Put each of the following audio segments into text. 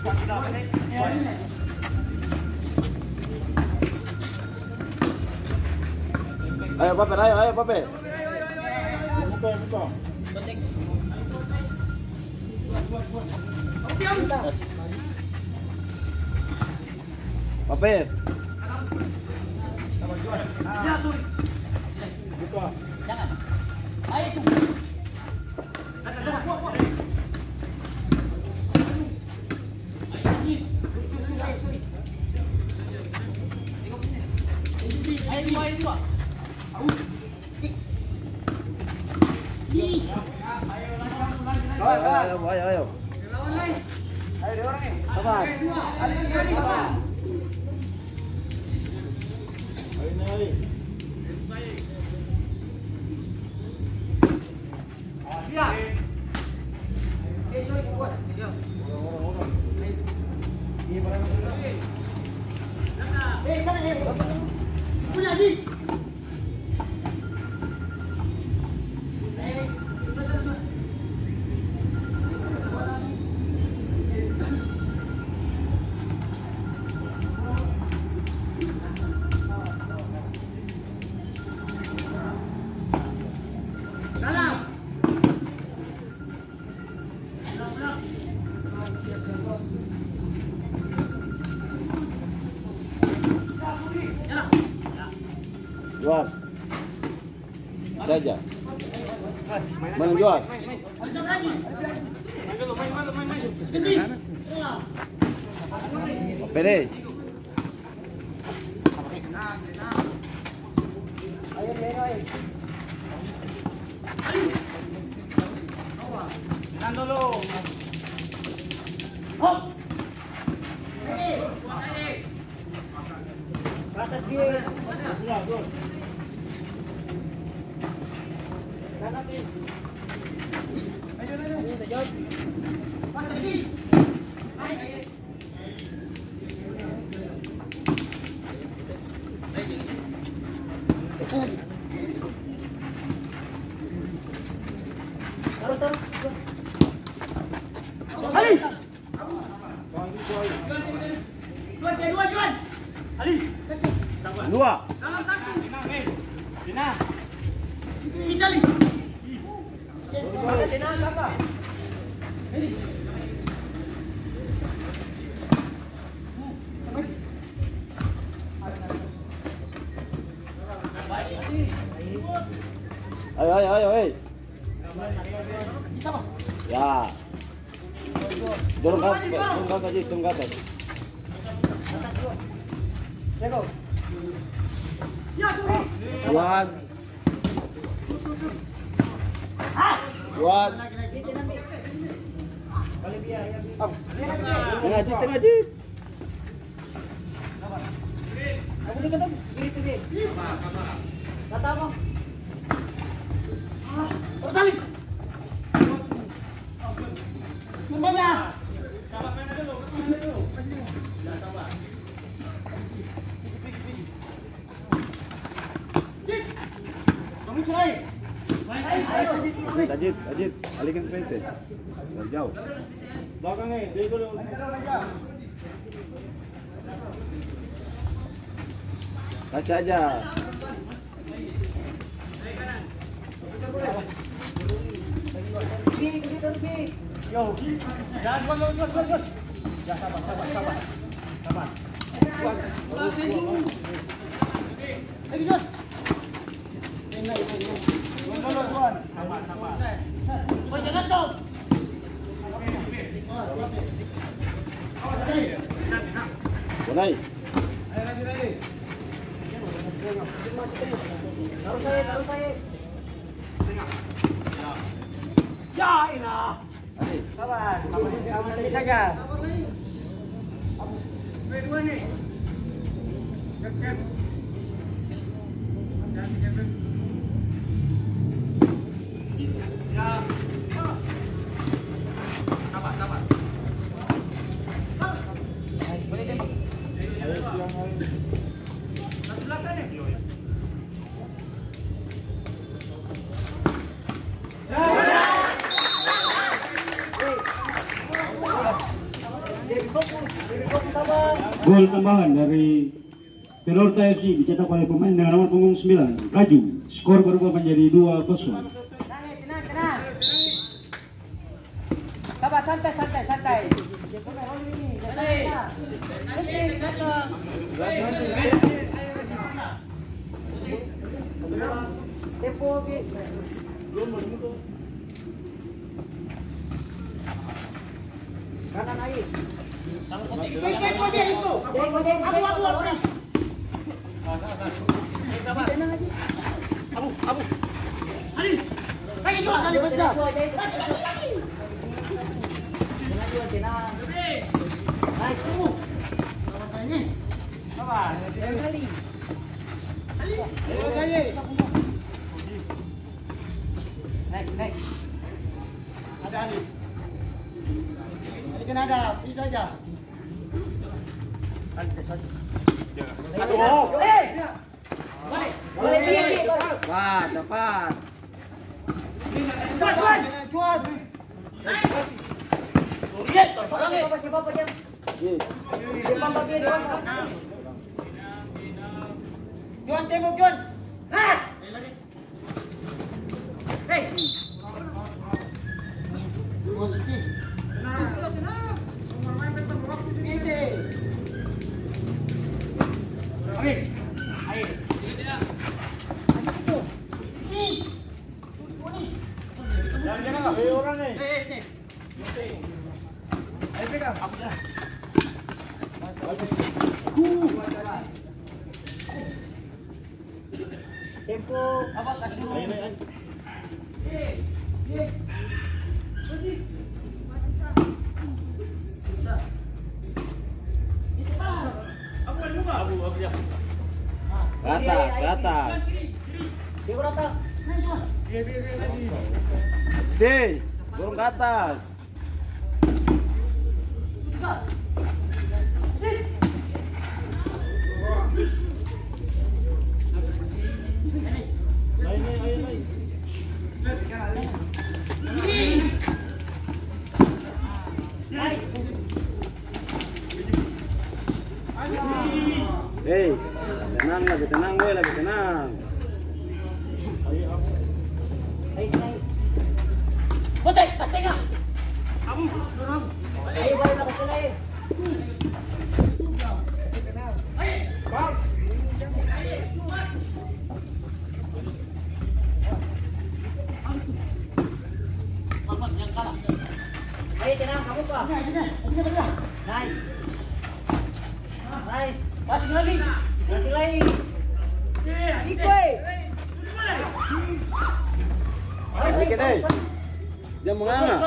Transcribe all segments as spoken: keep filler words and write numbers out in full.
Ayo, Paper, ayo, ayo, Paper. Paper. Ayo, ayo, ayo, ayo. Sabar. Juan. Saja. Mana Juan? Pede. Dua. Ayo, ayo, ayo, hei. Ya. Dorong ke atas, Pak. Dorong ke atas, Ji. Dorong ke atas. One. One. Tengah, Ji, tengah, Ji. Ajit, Ajit, Ajit, alihkan pete. Dari jauh. Belakang, eh, dia dulu. Kasih aja. Bonai. Ya, elah. Sabar, sabar, sabar saja. Gol tambahan dari Telorta F C dicetak oleh pemain dengan nomor punggung sembilan, Kaju. Skor berubah menjadi dua kosong. Sabar, santai, santai, santai. Tempo, Bi. Kanan, ayo. Abu, abu, abu. Abu, abu. Ayo, ayo, ayo. Tenang, tenang. Nice. Awas, ini. Sabar. Ayo, ayo. Next, next. Ada Ali. Ali kena ada, bisa aja. Aduh. Wah, dapat. Kuat, kuat. Juan, tembok, Juan. Tempo. Ke atas, ke atas. Deh, dorong ke atas. Hei, tenang lagi, tenang, boy, lagi tenang. Bote, pas tengah. Ayo, balik, pas tengah, eh. Ayo, tenang, kamu, Pak. Nice. Nice. Passing lagi. Passing lagi. Iko, eh. Passing lagi, deh. Jang manganga. Jang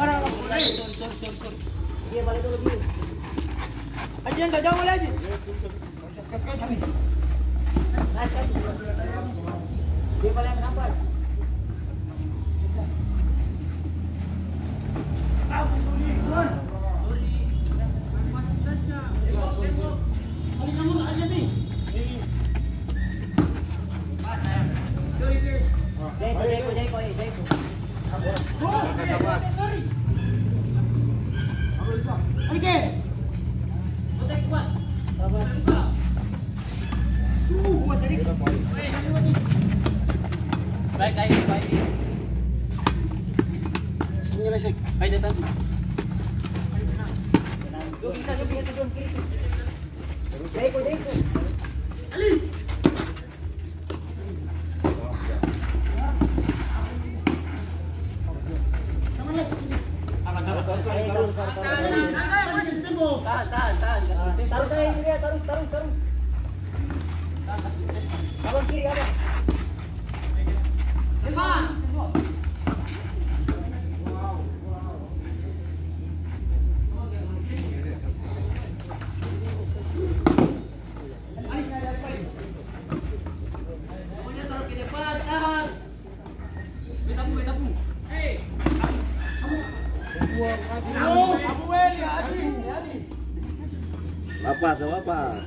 manganga. Sorry, sorry, sorry, sorry. Dia balik dulu, dia. Aji, yang gak jauh lagi. Baik, baik, baik. Baik, datang. Tahan, tahan, tahan. Tarus saja itu dia, tarus, tarus, tarus. Abang kiri, abang. Lapas, lapas.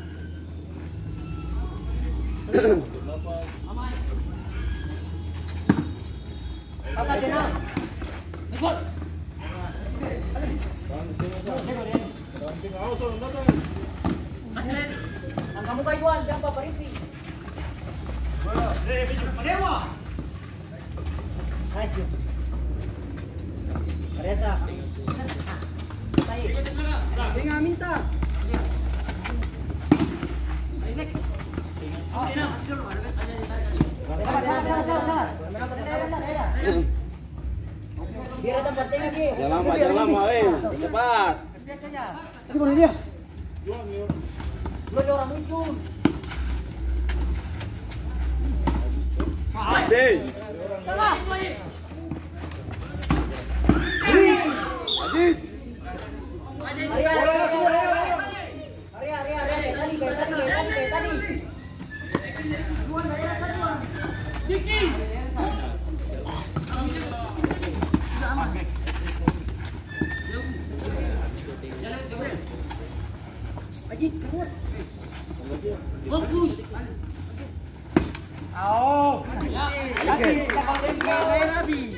Jangan lama, jangan lama, eh, cepat. Hei. Ajit. Fokus. Aoh. Habis, habis.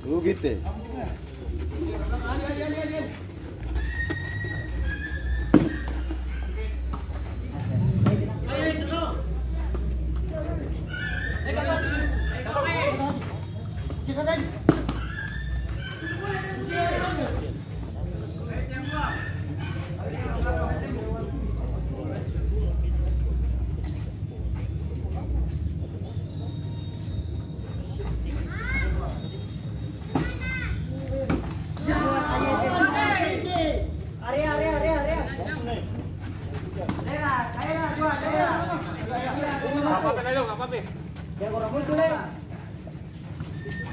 Rugi te.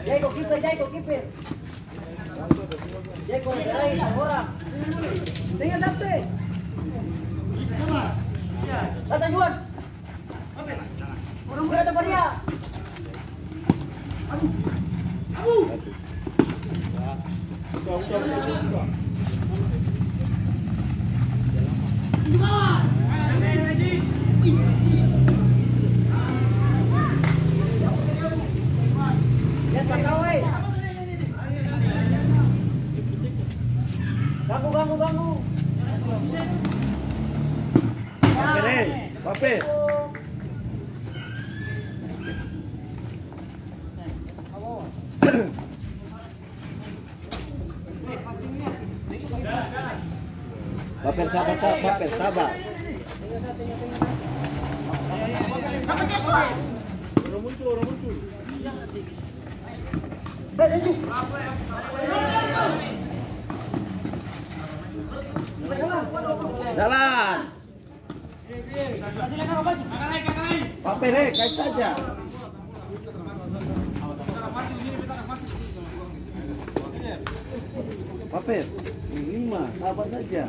Jago kiper, jago kiper. Jago kiper, orang. Tengah satu. Datang, Juan. Orang muda, datang, Maria. Abu. Abu. Ganggu, ganggu, ganggu. Pape, pape. Paper sabar, sa-, paper sabar. Jalan. Pape le, kais saja. Pape, lima, sabar saja.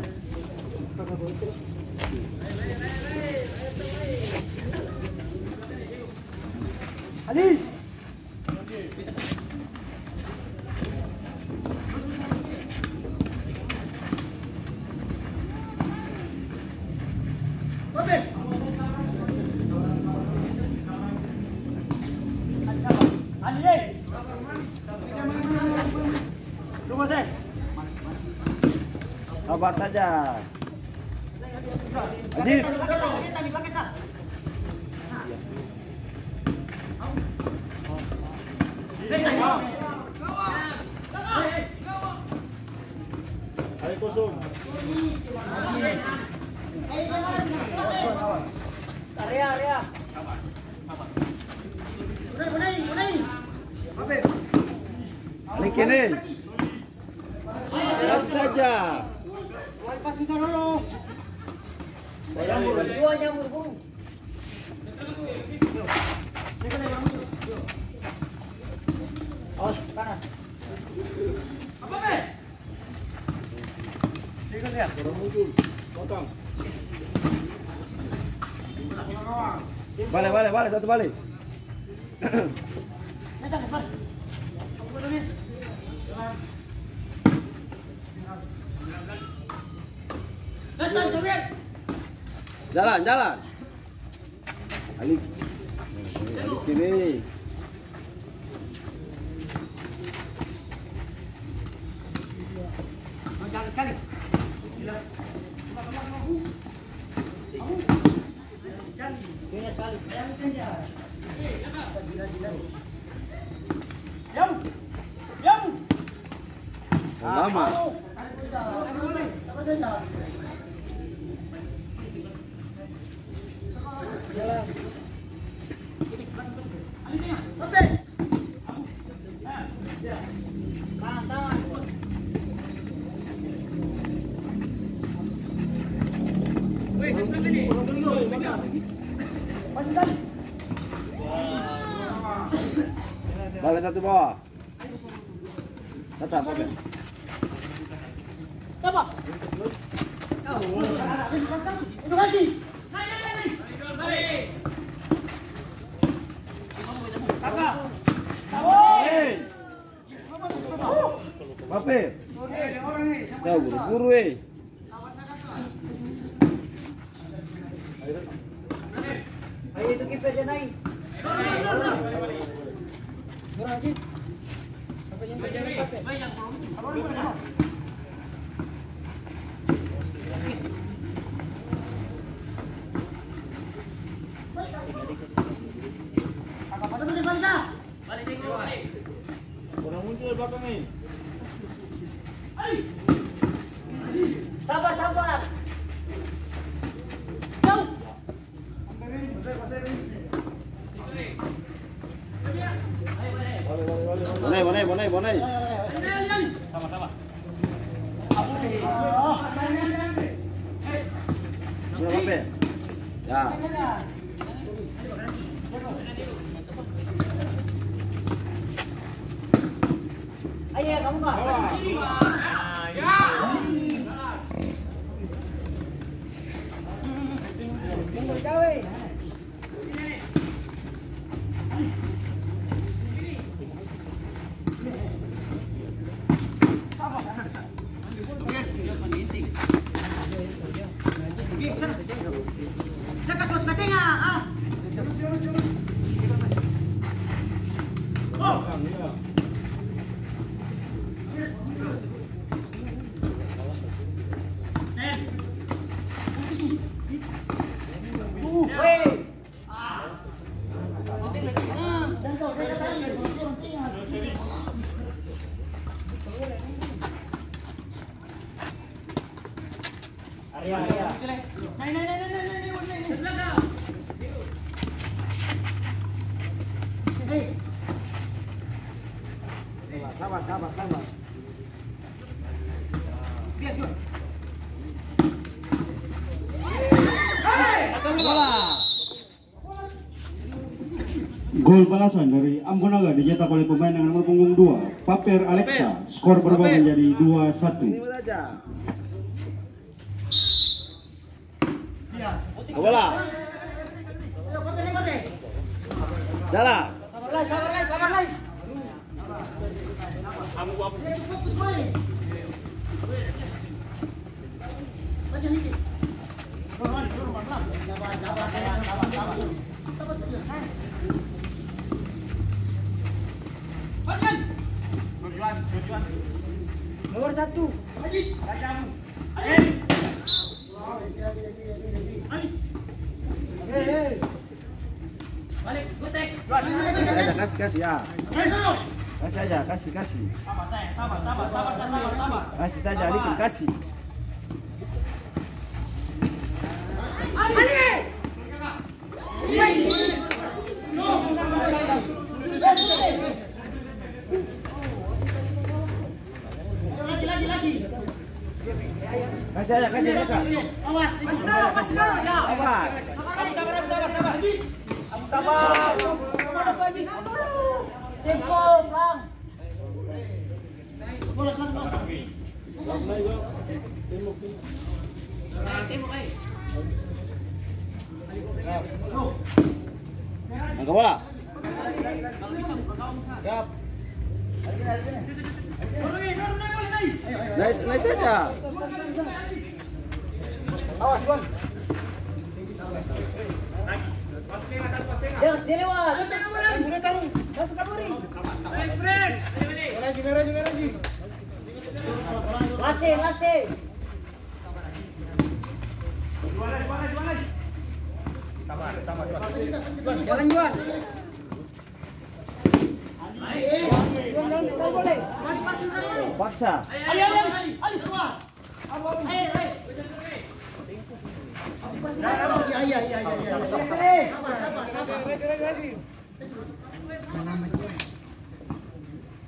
Ali. Sabar saja. Ajit. Ayo kosong. Area, area. Balik kene. Kasih saja. Dua nyamur, buru. Awas, kanan. Bale, bale, bale, satu bale. Jalan, jalan. Alik. Alik kiri. Lama. Bale satu bawah. Datang, datang. Bape. Kau buru-buru, eh. Orang muncul dari belakang ni. Sabar, sabar. Bonai, bonai, bonai, bonai. Sama-sama. Sudah sampai? Ya. Ayo, kamu, Kak. Sabar, sabar, sabar. Bola. Gol balasan dari Ambunaga dicetak oleh pemain dengan nomor punggung dua, Paper Alexa. Skor berubah menjadi dua satu. Bola. Jalan. Nomor satu. Kasih aja, kasih, kasih, ya. Kasih aja, kasih, kasih. Kasih saja, Alikin, kasih. Kasih aja, kasih aja. Kasih dulu, kasih dulu, ya. Sabar. Sabar, sabar, sabar, sabar. Sabar. Tempo, Bang. Angka bola. Naik, naik saja. Awas, Bang. Dia, dia lewat. Masuk kaburi. Lase, lase. Jalan, Juan. Paksa.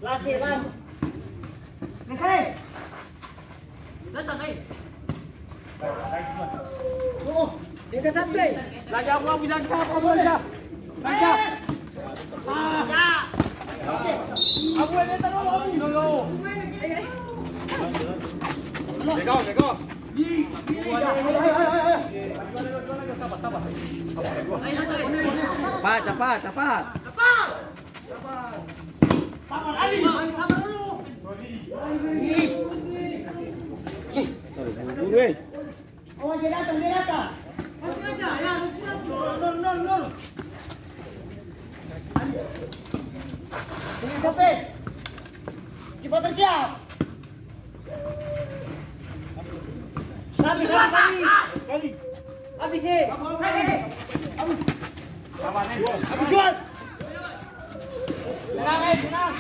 Lase, Bang. Datang, eh. Dekat sampai. Lagi apa bilang siapa, Bang? Raja. Abu, eh, beta dulu, Abu. Dulu. Bego, bego. Sabar, sabar. Capat, capat, capat. Sabar, Ali. Sabar dulu. Awas, dia datang, dia datang. Kasih aja, ya, lu pulang. Nol, nol, nol, nol. Cepat, cepat bersiap. Habis, habis. Habis, eh. Habis, Juan. Tenang, eh, tenang.